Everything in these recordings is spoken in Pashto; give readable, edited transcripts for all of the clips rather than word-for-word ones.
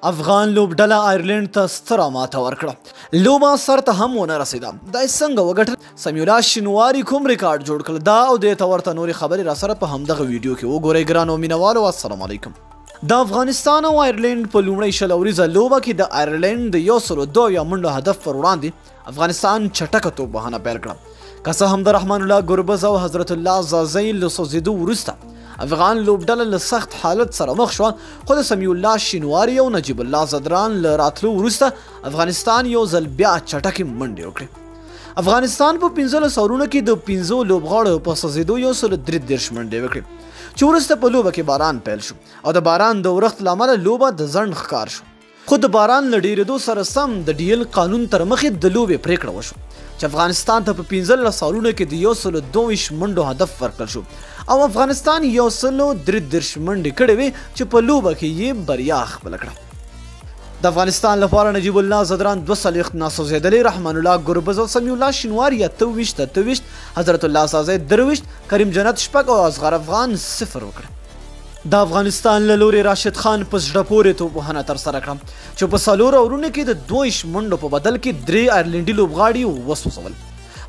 افغان لوبډله آیرلینډ ته ستره ماته ورکړه، لوبه سر ته هم ونه رسېده. دا یې څنګه وګټل؟ سمیع الله شینواري کوم ریکارډ جوړ کړ؟ دا او دې ته ورته نورې خبرې راسره په همدغه ویډیو کې وګورئ. ګرانو مینوالو، السلام علیکم. د افغانستان او آیرلینډ په لومړۍ 20 اوریزه لوبه کې د آیرلینډ د 172 منډو هدف پر وړاندې افغانستان چټکه توپ وهنه پیل کړه. که څه هم د رحمان الله ګربز او حضرت الله ځاځی له سوځېدو وروسته افغان لوبډله له سخت حالت سره مخ شوه، خو د سمیع الله شینواري او نجیب الله ځدران له راتلو وروسته افغانستان یو ځل بیا چټکې منډې وکړې. افغانستان په 15 اورونو کې د 5 لوبغاړو په سوځېدو 133 منډې وکړې، چې وروسته په لوبه کې باران پیل شو او د باران د ورښت له امله لوبه د ځنډ ښکار شو. خو د باران له ډېرېدو سره سم د ډیل قانون تر مخې د لوبې پرېکړه وشوه چې افغانستان ته په 15 اورونو کې د 122 منډو هدف ورکړل شو او افغانستان 133 منډې کړې وې چې په لوبه کې یې بریا خپله کړه. د افغانستان لپاره نجیب الله ځدران 42 ناسوځېدلی، رحمان الله ګربز او سمیع الله شینواري 28 28، حضرت الله ځاځی 23، کریم جنت 6 او اصغر افغان 0 وکړه. د افغانستان له لوري راشد خان په زړه پورې توپوهنه ترسره کړه چې په 4 اورونو کې د 22 منډو په بدل کې 3 آیرلینډي لوبغاړي وسوځول.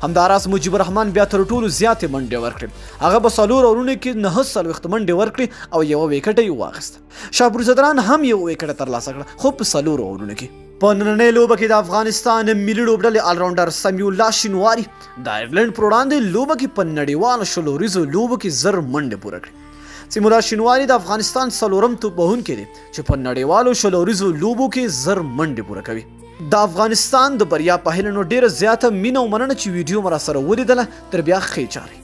همداراز مجیب الرحمن بیا تر ټولو زیاتې منډې ورکړې، هغه په 4 اورونو کې 49 منډې ورکړې او یوه ویکټه یې واخیسته. شاپور ځدران هم یوه ویکټه ترلاسه کړه خو په 4 اورونو کې. په نننۍ لوبه کې د افغانستان ملي لوبډلې الراونډر سمیع الله شینواري د آیرلینډ پر وړاندې لوبه کې په نړیوالو 20 اوریزو لوبو کې 1000 منډې پوره کړې. سمیع الله شینواري د افغانستان څلورم توپ وهونکی دی چې په نړیوالو 20 اوریزو لوبو کې 1000 منډې پوره کوي. د افغانستان د بریا په هیله نو ډیره زیاته مینه او مننه چې ویډیو مو راسره ولیدله. تر بیا ښې چارې.